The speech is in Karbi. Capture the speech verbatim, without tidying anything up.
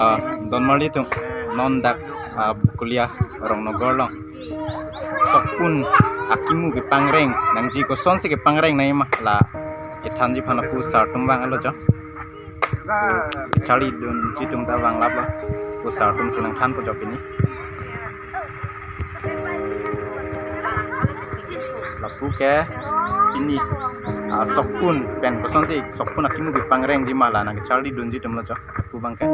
Ah, don marli atum, non dak, ah, Bokolia Rongnogor along sokpun akimu kepangreng nangji, kosonsi kepangreng nangji ma, la kethanji aphan lapu sar atum vanglo jo. Charlidunji atum ta vanglaplo. Lapu sar atumsi nangthanpo jo pini. Lapu ke pini, ah, sokpun pen kosonsi sokpun akimu kepangrengji ma, la nangkecharlidunji atumlo jo. Lapu abang ke.